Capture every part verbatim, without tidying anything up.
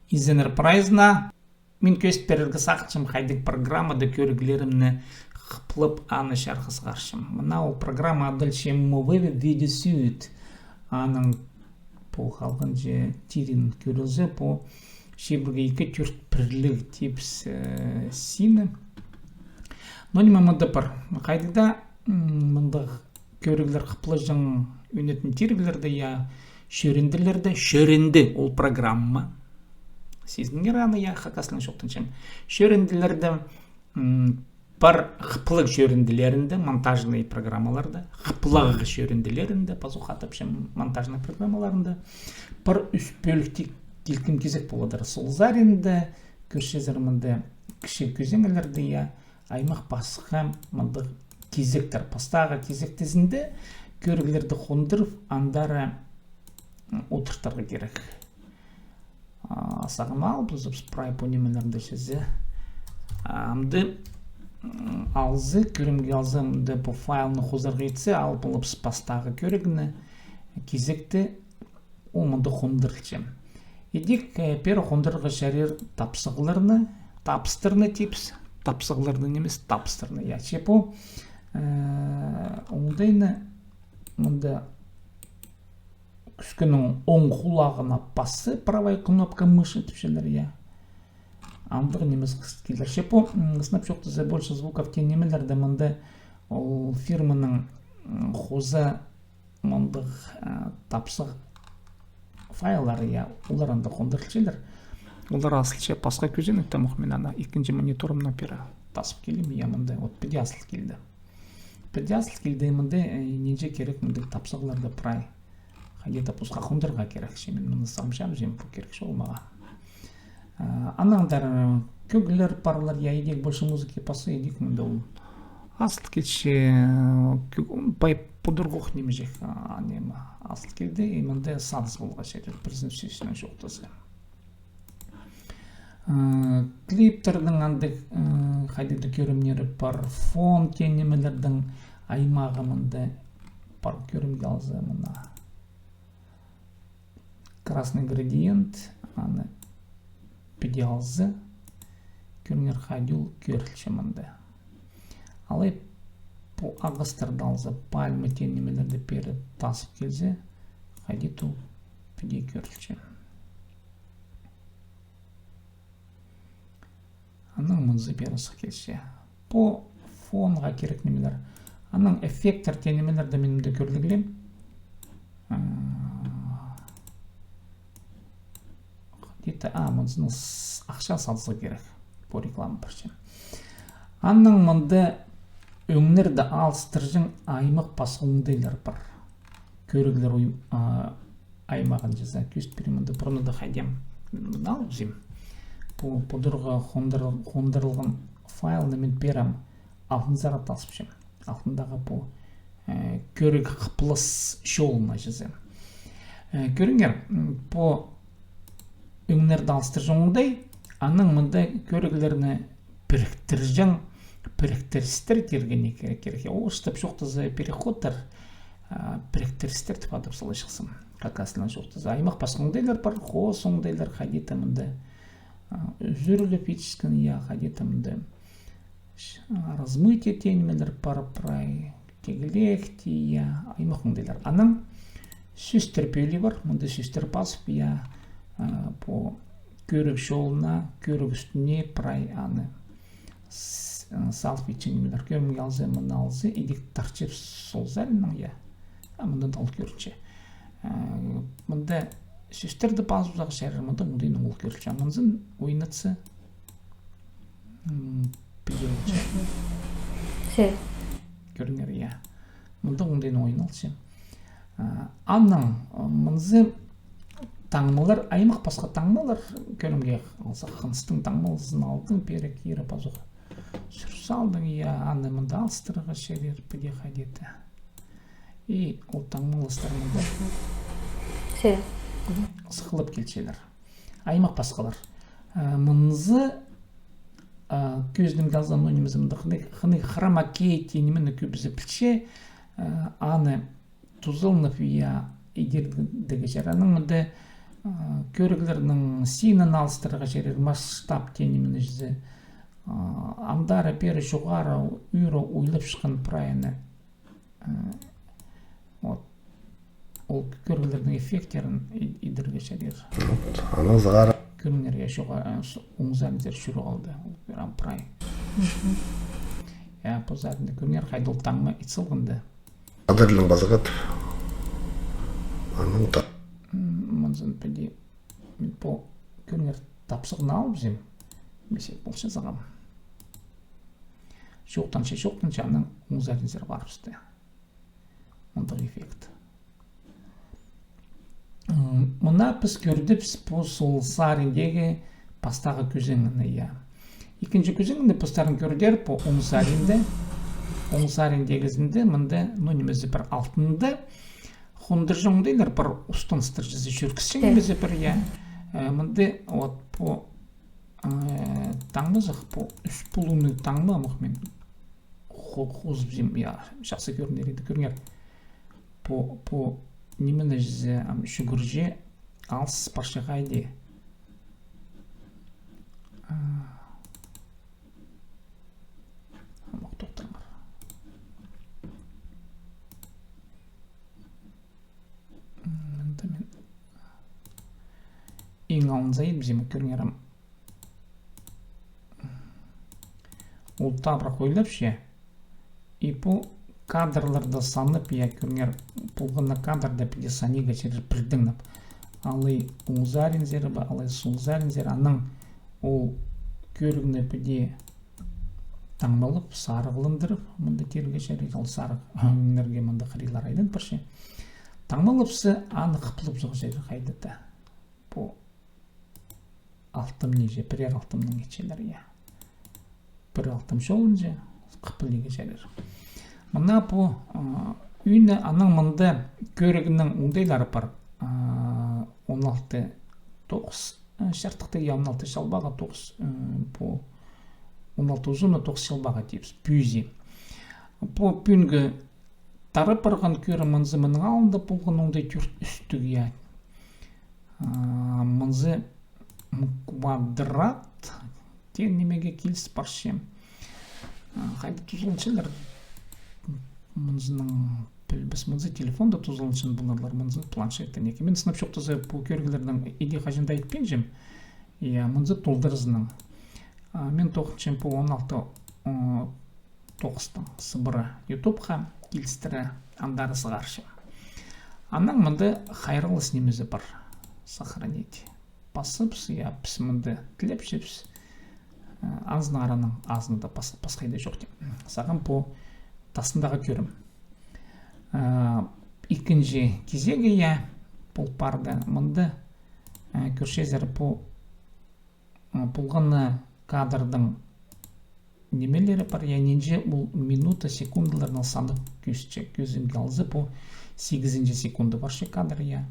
Изеннер прайзына. Мин кӧзіт пирерге сағынчам, хайдағ программада кӧріглерімні хыплап, аны чарыхха сығарчам. Мына ол программа адалча Movavi Video Suite. Аның пу халғанҷы тирін кӧрілзе, пу чибіргі ікі тӧрт пірліг типс, э, сині. Но ниме мында пар? Хайдағ-да, м, мындағ кӧріглер хыплаҷаң ӧнетін тиріглерде, я, чӧрінділерде, чӧрінді ол программа. Сизініңер аны, я, хакас тілінең чоохтанчам. Чӧрінділерде, м, пар хыплығ чӧрінділерінде, монтажный программаларда, хыплығ чӧрінділерінде, пазох атапчам, монтажный программаларында, пар ӱс пӧлік тил-, тилкім кизек поладыр. Сол саринда кӧрчезер мында кічіг кӧзенеңерде, я, аймах пасха мындағ кизектер. Пастағы кизектезінде кӧріглерді хондырып, андары, м, одыртарға кирек. А, сағам ал, пу прай пу нимелерні чізе. А, амды, м, алза, кӧрімге алза, амды пу файлны хозарға итсе, ал полып пастағы кӧрігні, кизекті, ол мында хондырылча. Идӧк, э, пеер хондырарға чарир тапсағларны, табыстарны типс, тапсағларны нимес, табыстарны. Я, че пу, э, оңдайны мында кӱскенің оң хулағына пасса, правая кнопка мыши тіпчелер, я. Андағ нимес килдірче. Пу, м, сынап чоохтаза, больше звуков теен нимелерде мында ол фирманың, м, хоза мындағ, а, тапсағ файллары, я, олар анда хондырылчалар. Олар азылча пасха кӧзенекте, мин аны ікінҷі мониторымнаң пеер тасып килем, я, мында вот піди азыл килді. Піди азыл килді, мында, э, нинҷе кирек мындағ тапсағларды прай. Хайди-да пасха хондырарға кирек, че мин мыны сағам чабызим, пу кирек чоғыл мағаа. А, анаңар, э, кӧглер парлар, я, идӧк больше музыки пасса, идӧк мында ол азыл килче, э, кӧг-, пай пудурғох нимҷек, а, ниме, азыл килді, и мында садыс поларға чарир, пірсін сӧснең чоохтаза. Э, клиптернің андағ, э, хайди-да кӧрімнері пар, фон теен нимелернің аймағы мында пар, кӧрімге алза, мына. Красный градиент, аны піди алза, кӧріңер, хайди ол кӧрілче мында. Алай пу ағастарды алза, пальма теен нимелерді пеер тасып килзе, хайди ол піди кӧрілче. Анаң мынзы пеер сых килче. Пу фонға кирек нимелер. Анаң эффекттер теен нимелерні мин мында кӧріглем. А, где-то, а, мынзынаң с-, ахча салза кирек. Пу реклама парча. Анаң мында ӧңнерді алыстырҷаң аймах пасха оңдайлар пар. Кӧріглер ой-, а, аймағын чізе. Кӧзіт пирем, мында пурнада хайди. Мына алзым. Пу, пудурға хондыр-, хондырылған файлны мин пеер алтынзар тасыпчам. Алтындағы пу, э, кӧріг хыплас чолына чізе. Э, кӧріңер, м, пу ӧңнерді алыстырҷаң оңдай, анаң мында кӧріглерні піріктірҷең, піріктірістер тирге не кирек, кирек. Ол, сынап чоохтаза, переходтар, а, піріктірістер тіп адап салҷыхсың. Хакас тілінең чоохтаза. Аймах пасха оңдайлар пар, хоос оңдайлар, хайди-да мында, а, ӱзӱріліп итчеткен, я, хайди-да мында. Ш-, а, размытие теен нимелер пар прай. Тигілек тее, я, аймах оңдайлар. Анаң сӧстер пӧлии пар, мында сӧстер пазып, я, а, пу кӧріг чолына, кӧріг ӱстӱне прай аны с-, а, салып итчең нимелер. Кӧрімге алза, мыны алза, идӧк тартча сол саринаң, я. А мында даа ол кӧрінче. А, мында сӧстерні пазып саларға чарир, мында оңдайнаң ол кӧрілче. А мынзын ойнатса, м, піди полча. Че. Кӧріңер, я. Мында оңдайнаң ойналча. А, анаң, а, мынзы таңмалар, аймах пасха таңмалар, кӧрімге алза, хыныстың таңмалазын алдың, пеер кире пазох сӱр салдың, я, аны мында алыстырарға чарир, піди хайди-да. И ол таңмаластар мында. Че. Сыхлап килчелер. Аймах пасхалар. А, мынзы, а, кӧзідімге алза, ну, нимезі мында хынығ, хынығ хромакей теен нимені кӧбізі пілче, а, аны тузаланып, я, идердегі чарир. Анаң мында, кӧріглернің синін алыстырарға чарир, масштаб тее ниме чізе. Андары пеер чоғары ӱр ойлапчатхан прайны. Вот. Ол кӧріглернің эффекттерін идерге чарир. Аны сығара. Кӧріңер, я, чоғары, оң саринзар чӧріп алды. Ол прай. Я, пу саринда кӧріңер, хайда ол таңма ит салғанда. Адырлың пазығат. Аның та. Мынзын піди. Мин пу кӧріңер тапсығны алыбызим. Месе полча сағам. Чоохтанча, чоохтанча, анаң оң саринзар парыбысты. Мындағ эффект. Мына піс кӧрдібіс пу сол сариндегі пастағы кӧзенеңні, я. Ікінҷі кӧзенеңні постарың кӧрдер пу оң саринда. Оң сариндегізінде мында, ну, нимезі пір алтында. Хондырҷаң даа пір устан ыстырҷызы чӧргізчең нимезі пір, я. Мында вот пу таңмазах, пу ӱс пулуңны таңма, амох мин хозыбызим, я, чахсы кӧрінер иді, кӧріңер. Пу, пу нимені чізе, ам, чӱгӱрче, алыс парча хайди. Амох тохтаңар. Мында мин иң алынза ит, пізем кӧріңер ам. Ол табырах ойлапча. И пу кадрларда санап, я, кӧріңер, полған на кадрда піди санирға чарир пірдеңнеп. Алай оң саринзар ба, алай сол саринзар, анаң ол кӧрігні піди таңмалап, сарығландырып, мында тирге чарир, ол сарығ ӧңнерге мында хырилар айлан парча. Таңмалапса, аны хыплап саларға чарир хайда даа. Пу алтым ниҷе, пірер алтымның итчелер, я. Пір алтым чолынҷа, хыплирға чарир. Мына пу, а, ӱні, анаң мында кӧрігнің оңдайлары пар. А, он алты тоғыс, а, чартыхтығ, я, он алты чалбағы, тоғыс, м, пу он алты узуны, тоғыс чалбағы тіпчебіс. Пӱӱзі. Пу пӱӱнгі тарап парған кӧрім мынзы мының алнында полған оңдай тӧрт ӱстӱг, я. А, мынзы, м, квадрат теен нимеге киліс парча. А, хайда тузаланчалар? Мынзынаң пілбес, мынзы телефонда тузаланчаң поларлар, мынзы планшетте неке. Мин сынап чоохтаза, пу кӧріглернің иди хаҷан даа итпинчем. Я, мынзы толдыразынаң. А, мин тоғынчам пу он алты, а, тоғыстаң сыбыра ютубха килістіре, андар сығарчам. Анаң мында хайраллас нимезі пар. Сохранить. Пазыбыс, я, піс мында тілепчебіс. Э, анзын араның азында пас-, пасха иде чох тіп. Сағам пу тастындағы кӧрім. Э, ікінҷі кизегі, я, пол парды. Мында, э, кӧрчезер пу, э, полған на кадрдың нимелері пар, я, нинҷе ол минута, секундаларны санап кӧзітче. Кӧзімге алза, пу сигізінҷі секунда парча кадр, я.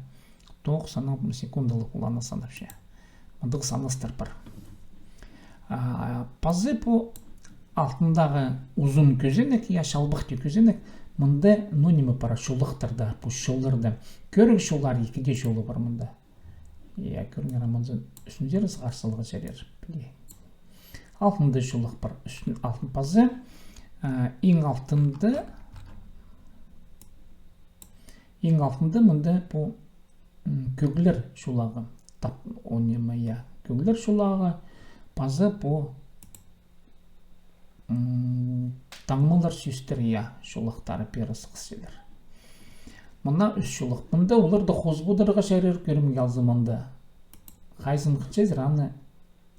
Тоғыс, анаң секундалығ ол аны санапча. Мындағ санастар пар. А, пазы пу алтындағы узун кӧзенек, я, чалбах тее кӧзенек, мында, ну, ниме пар, чоллахтар даа, пу чолларда. Кӧріг чоллары, ікі дее чолы пар мында. Я, кӧріңер, мынзы ӱстӱнзер сығар саларға чарир. Піле. Алтында чоллах пар, ӱстӱн алтын пазы. А, иң алтында, иң алтында мында пу, м, кӧглер чоллағы. Тап, о ниме, я, кӧглер чоллағы. Пазы пу М, таңмалар, сӧстер, я, чоллахтары пеер сығысчалар. Мына ӱс чоллах. Мында оларды хозып одырарға чарир, кӧрімге алза мында. Хайзын хынчазар, аны,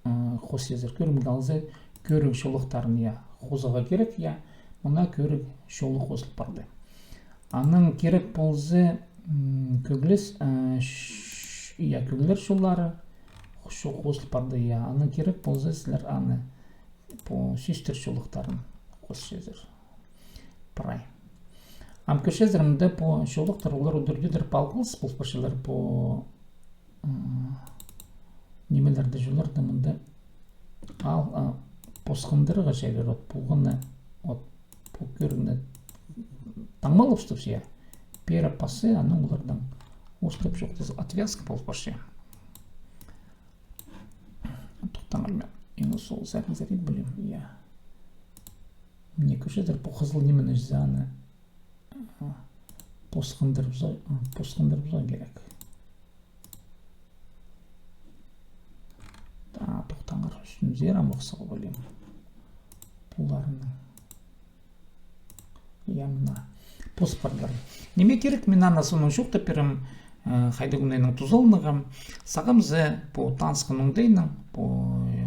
ы, хозчазар. Кӧрімге алза, кӧріг чоллахтарын, я, хозарға кирек, я. Мына кӧріг чолы хозыл парды. Анаң кирек полза, м, кӧглес, ы, ш-, я, кӧглер чоллары хо-, хозыл парды, я. Анаң кирек полза, сірер аны пу сӧстер чоллахтарын хосчазар. Прай. Ам кӧрчезер, мында пу чоллахтар, олар удур-тӧдір палғалыс пол парчалар пу, м, нимелерде, чолларда мында ал, а, посхындырарға чарир, от полғаны, от пу кӧрігні таңмалап устапча, я. Пеер пазы, анаң олардаң устап чоохтаза, отвязка пол парча. Пілбеем, иң сол сағынзар ит пілем, я. Мына кӧрчезер, пу хызыл нимені чізе аны, а, посхындырыбыза, а, посхындырыбыза кирек. Та, тохтаңар, ӱстӱнзер ам ох сығып алим. Пуларның. Я, мына. Пос пардыр. Ниме кирек, мин аны соонаң чоохтап пирем, э, хайдағ оңдайнаң тузаланарға. Сағам за пу танысхан оңдайнаң, пу, э,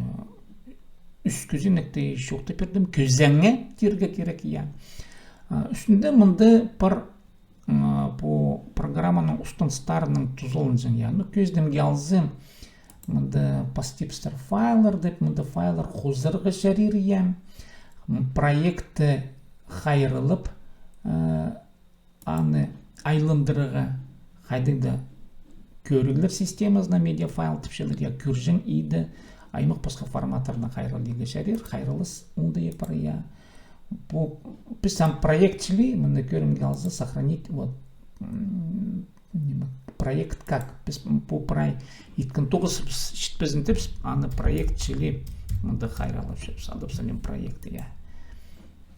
ӱс кӧзенекті чоохтап пирдім. Кӧзенекке кирерге кирек, я. А, ӱстӱнде мында пар М, пу программаның устыныстарынаң тузаланҷаң, я. Ну, кӧзідімге алза, мында пастир пістер файллар тіп, мында файллар хозарға чарир, я. М, проектті хайраллап, э, аны айландырарға хайдағ-да кӧріглер системазына, медиафайл тіпчелер, я, кӧрҷең иді, аймах пасха форматтарына хайраллирға чарир, хайраллас оңдайы пар, я. Пу, піс ам проект чіли, мында кӧрімге алза, сохранить, вот, м, ниме, проект как? Піс пу прай иткен тоғызыбыс читпезін тіп, аны проект чіли, мында хайраллапчабыс, адап салим проект, я.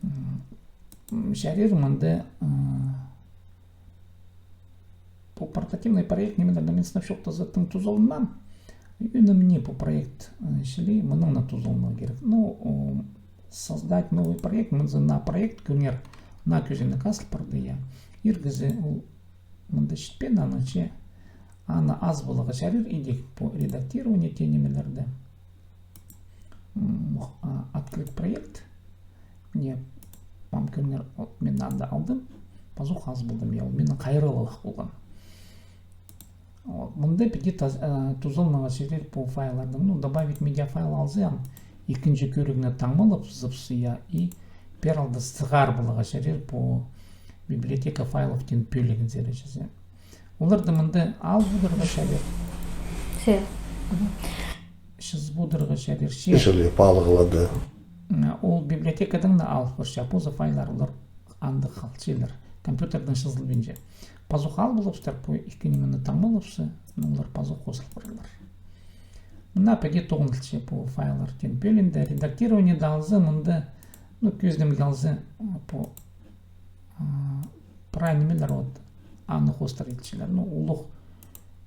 М, м, чарир мында, м, пу портативный проект нимелерні мин сынап чоохтаза тың тузаланмаам. Ӧӧнім не пу проект, э, чіли, мының на тузаланарға кирек. Ну, о, создать новый проект, мынзы на проект, кӧріңер, на кӧзенек азыл парды, я. Ир кізі ол мында читпеен, аннаңар аны азып аларға чарир, идӧк пу редактирование теен нимелерді. М, а, открыть проект. Мына, ам кӧріңер, вот, мин анда алдым, пазох азып алдым, я, ол минің хайраллығ полған. Вот, мында піди таз-, э, тузаланарға чарир пу файлларның. Ну, добавить медиафайл алза, ам ікінҷі кӧрігні таңмалап, зыпсы, я, и пеер алды сығарып аларға чарир пу библиотека файлов теен пӧлігінзер чізе. Оларды мында алып одырарға чарир. Че. Чызып одырарға чарир, че. Палғалады. М, ол библиотекадаң на алып парча, позы файллар олар анда халчалар. Компьютердең чызылбинча. Пазох алып алыбыстыр, пу ікі нимені таңмалапса, ну, олар пазох хозыл парарлар. Мына піди тоғынылча пу файллар теен пӧлиинде, редактированиеде алза, мында, ну, кӧзідімге алза, пу, а, прай нимелер, вот, аны хоостыра илчелер. Ну, улуғ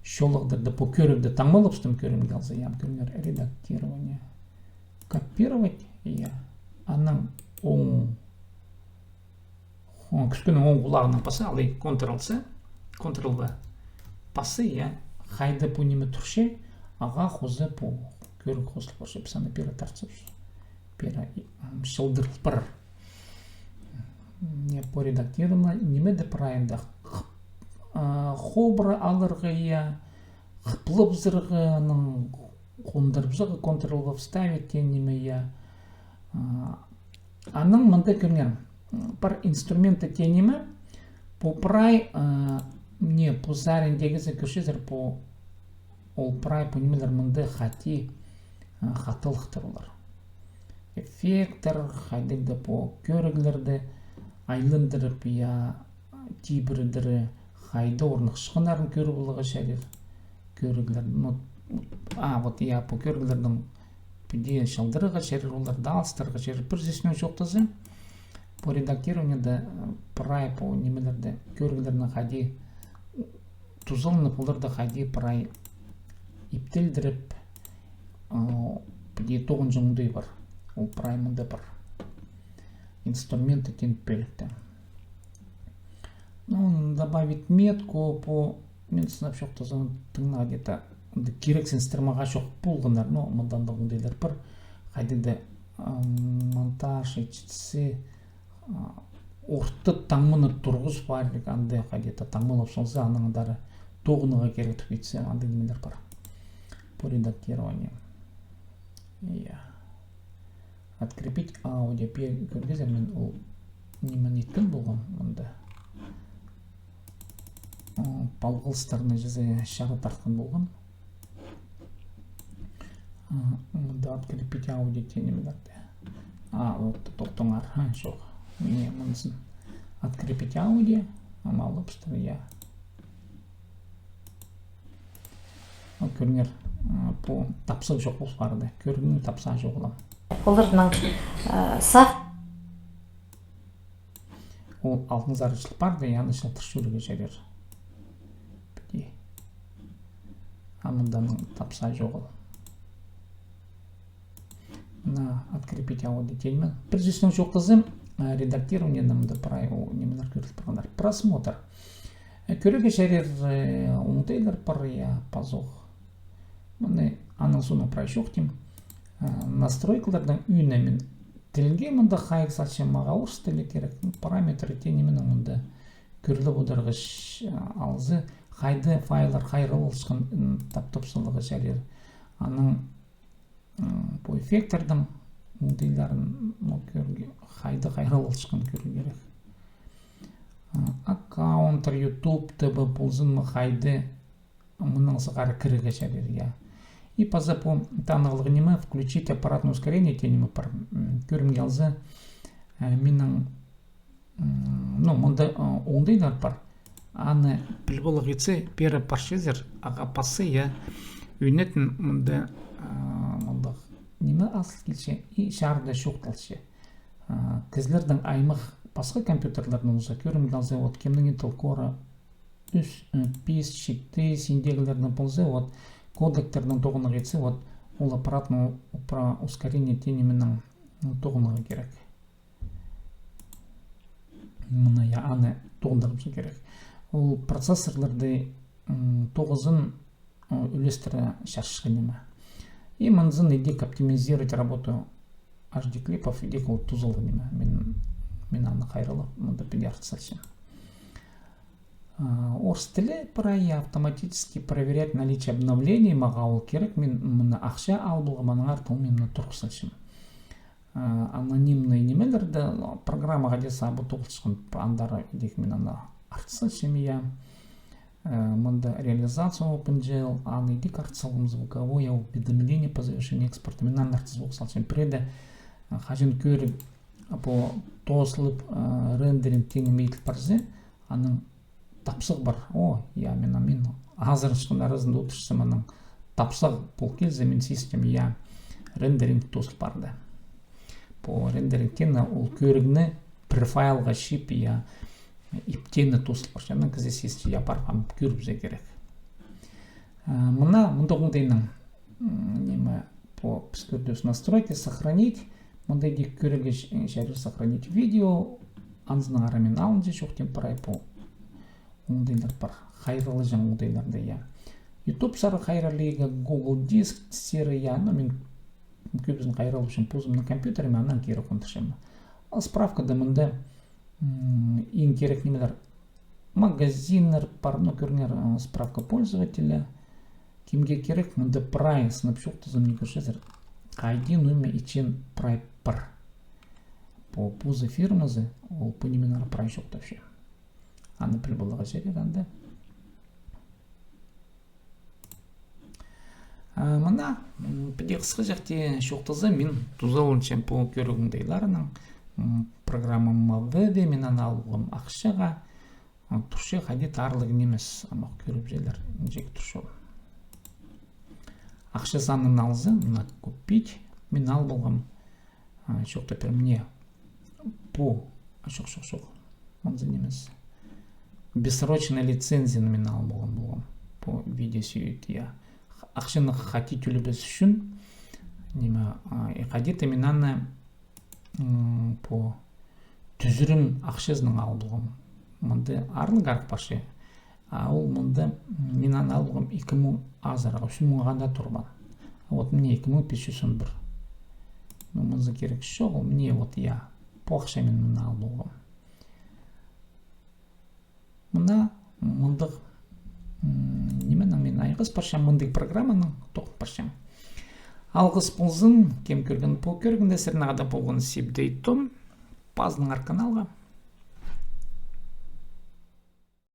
чолағдарды пу кӧрігде таңмалапчам, кӧрімге алза, я, кӧріңер, редактирование. Копировать, я. Анаң оң О, кӱскенің оң хулағынаң пасы, алай Ctrl C, Ctrl V. Пасы, я, хайда пу ниме турча, ағаа хоза пу кӧріг хозыл парча, піс аны пеер тартчабыс. Пеер, м, чылдырыл парар. Не, пу редактирование, ниме дее прайында. Х-, а, хобыра аларға, я, хыплабызарға, анаң хондырыбызарға, Ctrl V вставить теен ниме, я. А, анаң мында кӧріңер, м, пар инструменты теен ниме, пу прай, а, не, пу сариндағы кӧрчезер, пу, ол прай, пу нимелер мында хати, а, хаталыхтар олар. Эффекттер, хайдағ-да пу кӧріглерді айландырып, я, тибірдірі, хайда орныхчатханнарын кӧріп аларға чарир. Кӧріглер, ну, а, вот, я, пу кӧріглернің піди чылдырарға чарир, оларды алыстырарға чарир. Пір сӧснең чоохтаза, пу редактированиеде, э, прай пу нимелерді, кӧріглернің хайди тузаланып, оларды хайди прай иптелдіріп, э, піди тоғынҷаң оңдай пар. Ол прай мында пар. Инструменты теен пӧлікте. Ну, добавить метку, пу, мин сынап чоохтазам, тың на где-то, анда кирексіністер мағаа чох полғаннар, но мында андағ оңдайлар пар. Хайдағ-да, а, монтаж итчетсе, а, орта таңманы турғызып аларға, анда хайди-да таңмалап салза, анаң андары тоғынарға кирек тіп итсе, андағ нимелер пар. По редактированию. Я. Открепить аудио. Пеер кӧргезер, мин ол нимені иткен полғам мында. О, палғалыстарны чізе чарыт тартхан полғам. А, мында открепить аудио теен нимелерде. А, вот, тохтаңар. Ха, чох. Мына мынзын. Открепить аудио. Ам алыбыстыр, я. О, кӧріңер, а, пу тапсағ чох пол парды. Кӧрігнің тапсағ чоғыл. Оларның, э, сағ- Ол алтынзар чыл парды, аны чылтыр чӧрерге чарир. Піди. А мында аның тапсағ чоғыл. Мына открепить аудио теен мин. Пір сӧснең чоохтазам, э, редактирование, мында прай, о, нимелер кӧріл парғаннар. Просмотр. Э, кӧрерге чарир, э, оңдайлар пар, я, пазох. Мына аның соонаң прай чоохтим. Э, настройкалардаң ӱнемен тілге мында хайығ салчам, мағаа орыс тілі кирек, параметры теен нименің мында кӧріліп одырғыш, э, алза, хайда файллар хайралласчатхан, м, таптап саларға чарир. Анаң, м, пу эффекттернің оңдайларын, ну, кӧрерге, хайда хайралласчатхан кӧрерге кирек. М, аккаунттар, YouTube, Т В ползын ма, хайда мынаң сығара кірерге чарир, я. И паза пу танығлығ ниме, включить аппаратное ускорение теен ниме пар. М, кӧрімге алза, э, минің, м, ну, мында, э, оңдайлар пар. Аны піліп аларға итсе, пеер парчазар, ағаа пасса, я, ӱнетін мында, э, мындағ ниме азыл килче, и чарыда чоохталча. Э, кізілернің аймах пасха компьютерлернең полза, кӧрімге алза, вот, кемнің Intel Core ӱс, э, пис, читі, синдегілернің полза, вот, кодектернең тоғынарға итсе, вот, ол аппаратное упра-, ускорение теен нименең, м, тоғынарға кирек. Мына, я, аны тоғындырыбызарға кирек. Ол процессорларны, м, тоғызын, ы, ӱлестіре чарчатхан ниме. И мынзын идӧк оптимизировать работу H D клипов, идӧк ол тузалығ ниме. Мин, мин аны хайраллап, мында піди артыс салчам. А, орыс тілі прай, автоматически проверять наличие обновлений, мағаа ол кирек, мин мына ахча алып алғам, аннаңар тыл мин мына турғыс салчам. А, анонимный нимелерні, программаға даа сабы тоғылчатхан, андар идӧк мин аны артыс салчам, я. Э, мында реализация OpenGL, аны идӧк артыс салғам, звуковое уведомление по завершению экспорта. Мин аны артыс салғам. Пірееде, э, хаҷан кӧрік, а, пу тоозылып, э, рендеринг теен ниме иділ парза, аның тапсағ пар. О, я, мин, мин азыранчатхан аразында одырчам, аның тапсағ пол килзе, мин сизінчем, я, рендеринг тоозыл парды. Пу рендеринг теені ол кӧрігні пір файлға чыып, я, иптеені тоозыл парча. Анаң кізі сизінче, я, пар, ам кӧрібізерге кирек. А, мына, мында оңдайнаң, м, ниме, пу піс кӧрдібіс настройки, сохранить. Мында идӧк кӧрерге ч-, чарир сохранить видео. Анзынаңар мин алынҷа чоохтим прай пу оңдайлар пар. Хайраллаҷаң оңдайларны, я. YouTube сары хайраллирға, Google Диск сері, я, ну, мин кӧбізін хайраллапчам позымның компьютеріме, анаң кирек оңдырчам. А справкада мында, м, иң кирек нимелер. Магазиннер пар, ну, кӧріңер, ы, справка пользователя. Кемге кирек, мында прай сынап чоохтазам, мин кӧрчезер. Хайди нуйма итчең прай пар. Пу, позы фирмазы, ол пу нименең прай чоохтапча. Аны піл поларға чарир анда. А, мына, м, піди хысхаҷахти чоохтаза, мин тузаланчам пу кӧріг оңдайларынаң, м, программа Movavi, мин аны алғам ахчаға, а, турча хайди таарлығ нимес, амох кӧрібізелер, інҷек турча. Ахча санын алза, мына купить, мин алып алғам, а, чоохтап пирем, мына пу, а, чох, чох, чох. Анзы нимес. Бессрочная лицензия номинал полған, полған. Пу видео сюит, я. Ахчаны хати тӧлебес ӱчӱн, ниме, а, и хайди-да мин аны, м, пу тӱзірім ахчазынаң алып алғам. Мында аарлығ арах парча. А ол мында, м, мин аны алғам ікі муң азыраға, ӱс муңға даа турбаан. А вот мына ікі муң пис чӱс он пір. Ну, мынзы кирек чоғыл, мына вот, я, пу ахча мин мына алып алғам. Мына мындағ, м, нименең мин айғас парчам, мындағ программанаң тоғын парчам. Алғыс ползын, кем кӧрген пу кӧрігні, сірернең хада полған Сибдей Том, пазыныңар каналға.